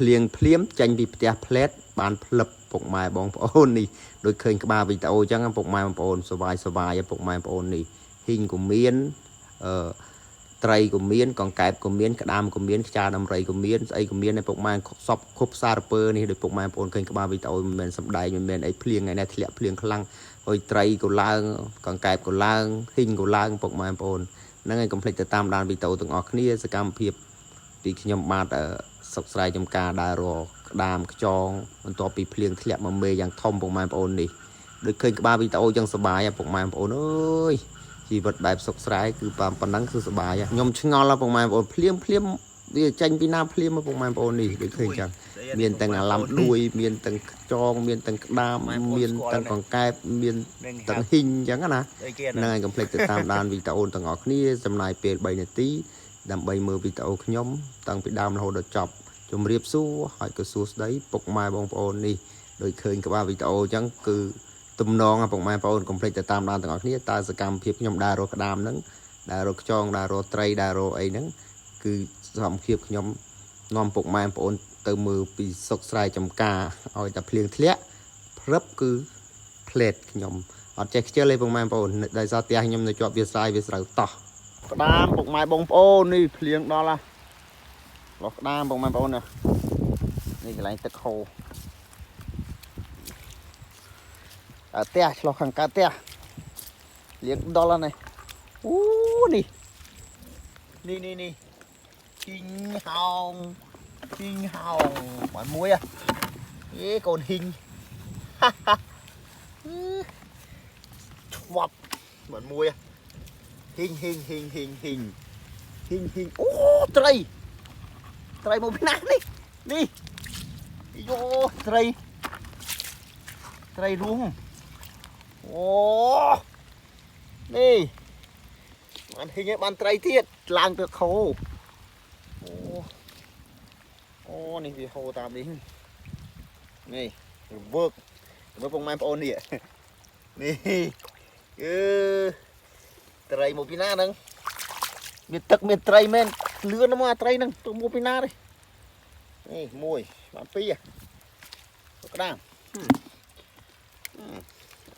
ភ្លៀងភ្លាមចេញពីផ្ទះផ្លែតបានផ្លឹបពុកម៉ែបងប្អូននេះដូចឃើញក្បាលវីដេអូអញ្ចឹងពុកម៉ែបងប្អូនសបាយសបាយពុកម៉ែបងប្អូននេះហ៊ីងក៏មានអឺត្រីក៏មានកង្កែបក៏មានក្តាមក៏មានខ្ចាដំរីក៏មានស្អីក៏មានដែរពុកម៉ែសពគ្រប់សារពើនេះដូចពុកម៉ែបងប្អូនឃើញក្បាលវីដេអូមិនមែនសំដែងមិនមែនអីភ្លៀងថ្ងៃនេះធ្លាក់ភ្លៀងខ្លាំងហើយត្រីក៏ឡើងកង្កែបក៏ឡើងហ៊ីងក៏ឡើងពុកម៉ែបងប្អូនហ្នឹងហើយកុំភ្លេចទៅតាមដានវីដេអូទាំងអស់គ្នាសកម្មភាព ពីខ្ញុំបាទសុកស្រែចំការដើររកក្តាមខ្ចងបន្ទាប់ពីភ្លៀងធ្លាក់មកមេយ៉ាងធំពុកម៉ែបងប្អូននេះដូចឃើញក្បាលវីដេអូចឹងសប្បាយហ៎ពុកម៉ែបងប្អូនអើយជីវិតបែបសុកស្រែគឺប៉ុណ្ណឹងគឺសប្បាយហ៎ខ្ញុំឆ្ងល់ហ៎ពុកម៉ែបងប្អូនភ្លៀងភ្លាមវាចេញពីណាភ្លាមហ៎ពុកម៉ែបងប្អូននេះដូចឃើញចឹងមានទាំងអាឡាំដួយមានទាំងខ្ចងមានទាំងក្តាមមានទាំងកង្កែបមានទាំងហ៊ីងចឹងណា ហ្នឹងហើយកុំភ្លេចទៅតាមដានវីដេអូទាំងអស់គ្នាចំណាយពេល3នាទីដើម្បីមើលវីដេអូខ្ញុំតាំងពីដើមរហូតដល់ចប់ជម្រាបសួរហើយក៏សួស្តីពុកម៉ែបងប្អូននេះដូចឃើញក្បាលវីដេអូអញ្ចឹងគឺទំនងពុកម៉ែបងប្អូនកុំភ្លេចទៅតាមដានទាំងអស់គ្នាតើសកម្មភាពខ្ញុំដើររកក្តាមហ្នឹងដើររកខ្ចងដើររកត្រីដើររកអីហ្នឹងគឺសកម្មភាពខ្ញុំនាំពុកម៉ែបងប្អូនទៅមើលពីសុកស្រែចំការឲ្យតែភ្លៀងធ្លាក់ព្រឹបគឺផ្លេតខ្ញុំ អត់ចេះខ្ជិលទេពុកម៉ែបងប្អូនដោយសារផ្ទះខ្ញុំនៅជាប់វាស្រែវាស្រូវតោះក្តាមពុកម៉ែបងប្អូននេះភ្លៀងដល់ហ่ะលោះក្តាមពុកម៉ែបងប្អូននេះនេះកន្លែងទឹកហូរអើផ្ទះឆ្លោះខាងកើតផ្ទះលៀងដល់ហើយនេះអូនេះនេះនេះនេះហ៊ីងហោងហ៊ីងហោងបានមួយហ่ะអេកូនហ៊ីង ឆ្វាប់មិនមួយហ៊ីងហ៊ីងហ៊ីងហ៊ីងហ៊ីងហ៊ីងហ៊ីងអូត្រីត្រីមកពីណានេះនេះយោត្រីត្រីរួងអូនេះបានហ៊ីងឯងបានត្រីទៀតឡើងទៅខោអូអូនេះវាហូរតាមនេះនេះរវើករវើកពុកម៉ែបងប្អូននេះនេះគឺត្រីមកពីណាហ្នឹងមានទឹកមានត្រីមែនលឿនមកអាត្រីហ្នឹងទៅមកពីណាទេនេះមួយបានពីរក្តាម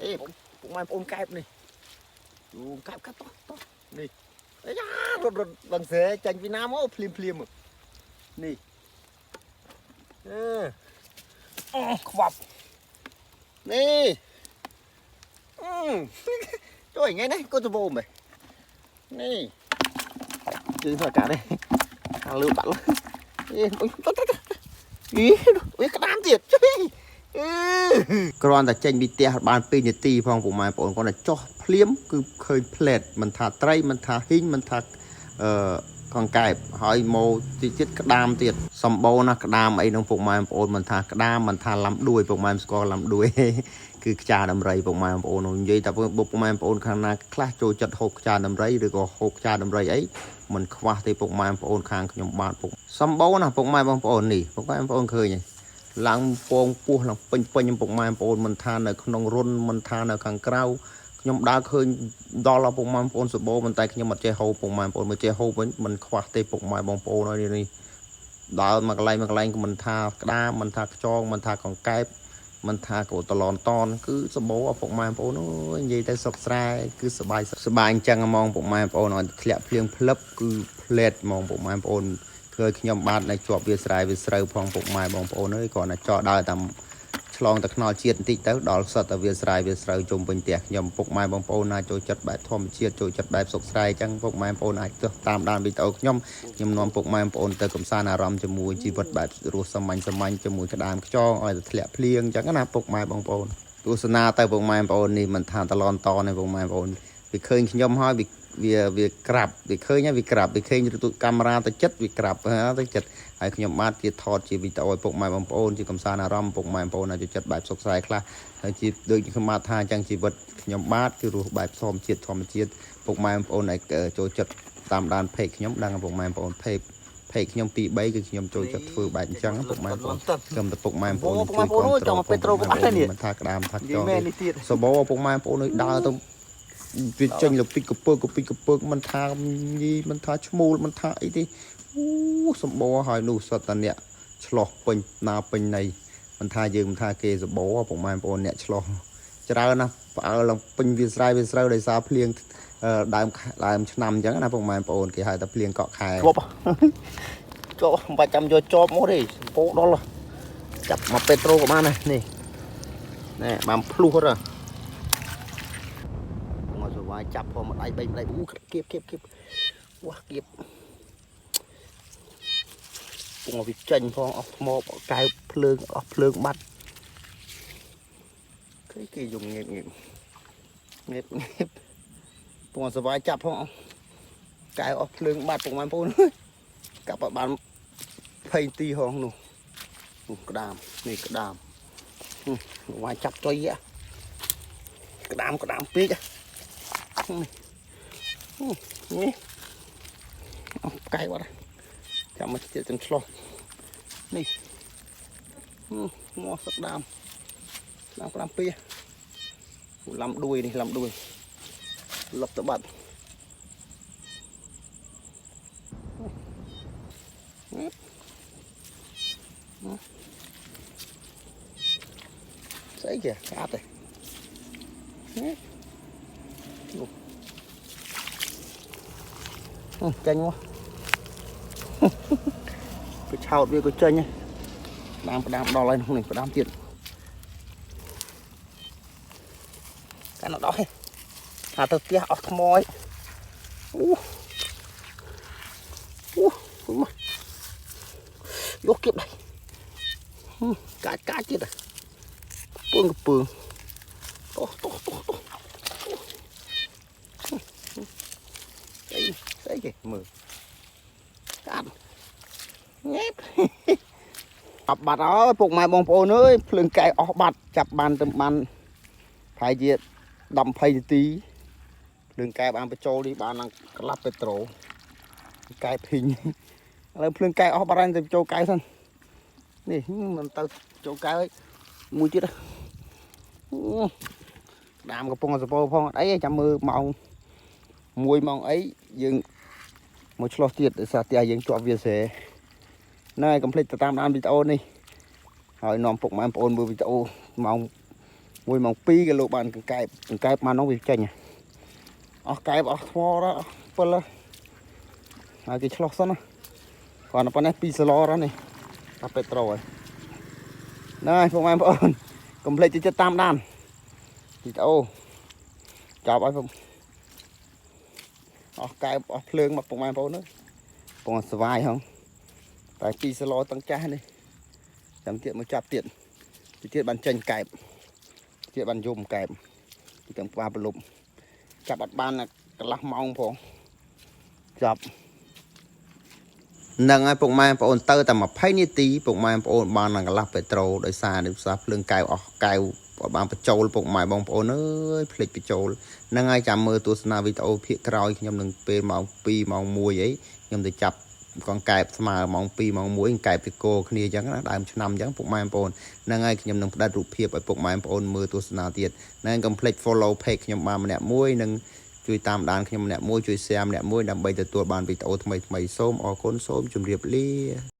អេពុកម៉ែបងប្អូនកែបនេះយូកែបកាត់តោះតោះនេះអាយ៉ារត់រត់បងស្រែចាញ់ពីណាមកភ្លាមភ្លាមនេះអឺអូខ្វាប់នេះ ជួយថ្ងៃនេះកូនសបោមហ៎នេះគឺធ្វើកានេះខាងលើបាក់អេអីវាក្តាមទៀតជួយគ្រាន់តែចេញពីផ្ទះបាន2នាទីផងពុកម៉ែបងប្អូនគាត់តែចោះភ្លាមគឺឃើញផ្លែតមិនថាត្រីមិនថាហ៊ីងមិនថាអឺកង្កែបហើយមកទីទៀតក្តាមទៀតសម្បូរណាស់ក្តាមអីក្នុងពុកម៉ែបងប្អូនមិនថាក្តាមមិនថាឡាំដួយពុកម៉ែស្គាល់ឡាំដួយ គឺខ្ចាដំរីពុកម៉ែបងប្អូននិយាយតែពុកម៉ែបងប្អូនខាងណាខ្លះចូលចិត្តហូបខ្ចាដំរីឬក៏ហូបខ្ចាដំរីអីមិនខ្វះទេពុកម៉ែបងប្អូនខាងខ្ញុំបាទពុកសម្បូរណាស់ពុកម៉ែបងប្អូននេះពុកម៉ែបងប្អូនឃើញទេឡើងពងពោះឡើងពេញពេញពុកម៉ែបងប្អូនមិនថានៅក្នុងរុនមិនថានៅខាងក្រៅខ្ញុំដើរឃើញដល់ពុកម៉ែបងប្អូនសម្បូរប៉ុន្តែខ្ញុំអត់ចេះហូបពុកម៉ែបងប្អូនមកចេះហូបវិញមិនខ្វះទេពុកម៉ែបងប្អូនហើយនេះដើរមកកន្លែងមកកន្លែងក៏មិនថាក្តាមមិនថាខ្ចងមិនថាកង្កែប មិនថាកោតឡនតនគឺសម្បូរឪពុកម៉ែបងប្អូនអើយនិយាយទៅសុខស្រែគឺសบายសบายអញ្ចឹងហ្មងពុកម៉ែបងប្អូនឲ្យធ្លាក់ភ្លៀងផ្លឹបគឺផ្លែតហ្មងពុកម៉ែបងប្អូនឃើញខ្ញុំបាទនៅជាប់វាស្រែវាស្រូវផងពុកម៉ែបងប្អូនអើយគ្រាន់តែចោះដើរតាមឆ្លងតែខ្នល់ជាតិបន្តិចទៅដល់សត្វតែវាស្រែវាស្រូវជុំវិញផ្ទះខ្ញុំពុកម៉ែបងប្អូនណាចូលចិត្តបែបធម្មជាតិចូលចិត្តបែបសុខស្រែអញ្ចឹងពុកម៉ែបងប្អូនអាចទោះតាមដានវីដេអូខ្ញុំខ្ញុំនាំពុកម៉ែបងប្អូនទៅកំសាន្តអារម្មណ៍ជាមួយជីវិតបែបរស់សាមញ្ញសាមញ្ញជាមួយក្តាមខ្ចងឲ្យតែធ្លាក់ភ្លៀងអញ្ចឹងណាពុកម៉ែបងប្អូនទស្សនាទៅពុកម៉ែបងប្អូននេះមិនថាតឡនតនេះពុកម៉ែបងប្អូនវាឃើញខ្ញុំហើយវាវាវាក្រាប់វាឃើញហើយវាក្រាប់វាឃើញទូកាមេរ៉ាទៅចិត្តវាក្រាប់ទៅចិត្តហើយខ្ញុំបាទជាថតជាវីដេអូឲ្យពុកម៉ែបងប្អូនជាកំសាន្តអារម្មណ៍ពុកម៉ែបងប្អូនណាចូលចិត្តបែបសុខស្រែខ្លះហើយជាដូចខ្ញុំបាទថាអញ្ចឹងជីវិតខ្ញុំបាទគឺរស់បែបធម្មជាតិធម្មជាតិពុកម៉ែបងប្អូនឲ្យចូលចិត្តតាមដាន page ខ្ញុំដឹងពុកម៉ែបងប្អូន page ខ្ញុំ2 3គឺខ្ញុំចូលចិត្តធ្វើបែបអញ្ចឹងពុកម៉ែបងប្អូនខ្ញុំទៅពុកម៉ែបងប្អូនជួយគ្រប់គ្រងមិនថាក្តាមថាខ្ និ យ យាយ ល់ មែននេះទៀត សបោពុកម៉ែបងប្អូនឲ្យដើរទៅវាចេញលពីកពើកពីកពើមិនថាញីមិនថាឈ្មោលមិនថាអីទេអូសម្បោហើយនោះសត្វតាអ្នក ឆ្លោះពេញណាពេញណីមិនថាយើងមិនថាគេសបោពុកម៉ែបងប្អូនអ្នកឆ្លោះច្រើនណាស់ផ្អើលឡើងពេញវាស្រែវាស្រូវដោយសារភ្លៀងអឺដើមដើមឆ្នាំអញ្ចឹងណាពុកម៉ែបងប្អូនគេហៅថាភ្លៀងកក់ខែ ជាប់ជាប់មិនបាច់ចាំយកជាប់មកទេពោដល់ចាប់មកពេត្រូក៏បានដែរនេះណែបានភ្លោះទៅមកសវាយចាប់ផងម្ដាយ3ម្ដាយអូគៀបគៀបគៀបវ៉ាគៀបពងវាចេញផងអស់ថ្មកែវភ្លើងអស់ភ្លើងបាត់គេគេយំងៀបងៀបងៀបងៀបពងសវាយចាប់ផងកែវអស់ភ្លើងបាត់ពុកម៉ែបងប្អូន កាប់ឲ្យបាន20នាទីហងនោះនោះក្តាមនេះក្តាមនោះវាយចាប់ចុយហ៎ក្តាមក្តាមពេកហ៎នេះនេះអស់ផ្កាយបាត់ចាំមកទៀតចាំឆ្លោះនេះមកសឹកដើមដើមក្តាមពេកឡាំដួយនេះឡាំដួយលុបទៅបាត់ ស្អីគេស្អាតទេនោះចាញ់មកក៏ឆោតវាក៏ចេញដើមផ្ដាំដល់ហើយនោះនេះផ្ដាំទៀតកាន់ដល់ហើយថាទៅផ្ទះអស់ថ្មហើយអូអូមកយកគៀបដៃកាច់កាច់ទៀតពើងពើងតោះតោះតោះតោះស្អីស្អីគេមើលកាត់ងេបអបបាត់ហើយពុកម៉ែបងប្អូនអើយភ្លើងកែអស់បាត់ចាប់បានទៅបានប្រហែលជា10 20នាទីភ្លើងកែបានបញ្ចូលនេះបាននឹងក្លាប់ពេត្រូកែភីងឥឡូវភ្លើងកែអស់បាត់ហើយទៅចូលកែសិននេះមិនទៅចូលកែហើយមួយទៀត ដាមកំពុងសពោផងអត់អីចាំមើលម៉ោង1ម៉ោងអីយើងមកឆ្លោះទៀតដោយសារផ្ទះយើងជាប់វាស្រែហ្នឹងហើយកុំភ្លេចទៅតាមដានវីដេអូនេះហើយនាំពុកម៉ែបងប្អូនមើលវីដេអូម៉ោង1ម៉ោង2ក៏លោកបានកង្កែបកង្កែបមកនោះវាចេញអស់កែបអស់ថ្មដល់អស់ពិលហើយគេឆ្លោះសិនណាគ្រាន់តែប៉ុណ្ណេះ2សឡរនេះតាពេត្រូហើយហ្នឹងហើយពុកម៉ែបងប្អូនកុំភ្លេចទៅតាមដានវីដេអូចាប់ឲ្យពុកអស់កែបអស់ភ្លើងមកពុកម៉ែបងប្អូនអើយពងស្វាយហងតែ2សឡតឹងចាស់នេះចាំទៀតមកចាប់ទៀតទីទៀតបានចេញកែបទៀតបានយំកែបទីទាំងក្បាលប្រលប់ចាប់អត់បានកន្លះម៉ោងផងចាប់ ហ្នឹងហើយពុកម៉ែបងប្អូនទៅតែ20នាទីពុកម៉ែបងប្អូនបាននឹងកន្លះពេត្រូដោយសារនេះផ្សារភ្លើងកែវអស់កែវបានបញ្ចូលពុកម៉ែបងប្អូនអើយភ្លេចបញ្ចូលហ្នឹងហើយចាំមើលទស្សនាវីដេអូភាគក្រោយខ្ញុំនឹងពេលម៉ោង2ម៉ោង1អីខ្ញុំទៅចាប់កងកែបស្មើម៉ោង2ម៉ោង1កែបពីគោគ្នាអញ្ចឹងណាដើមឆ្នាំអញ្ចឹងពុកម៉ែបងប្អូនហ្នឹងហើយខ្ញុំនឹងផ្ដិតរូបភាពឲ្យពុកម៉ែបងប្អូនមើលទស្សនាទៀតហ្នឹងហើយកុំភ្លេច follow page ខ្ញុំបានម្នាក់មួយនិងជួយតាមដានខ្ញុំម្នាក់មួយជួយ share ម្នាក់មួយដើម្បីទទួលបានវីដេអូថ្មីៗសូមអរគុណសូមជម្រាបលា។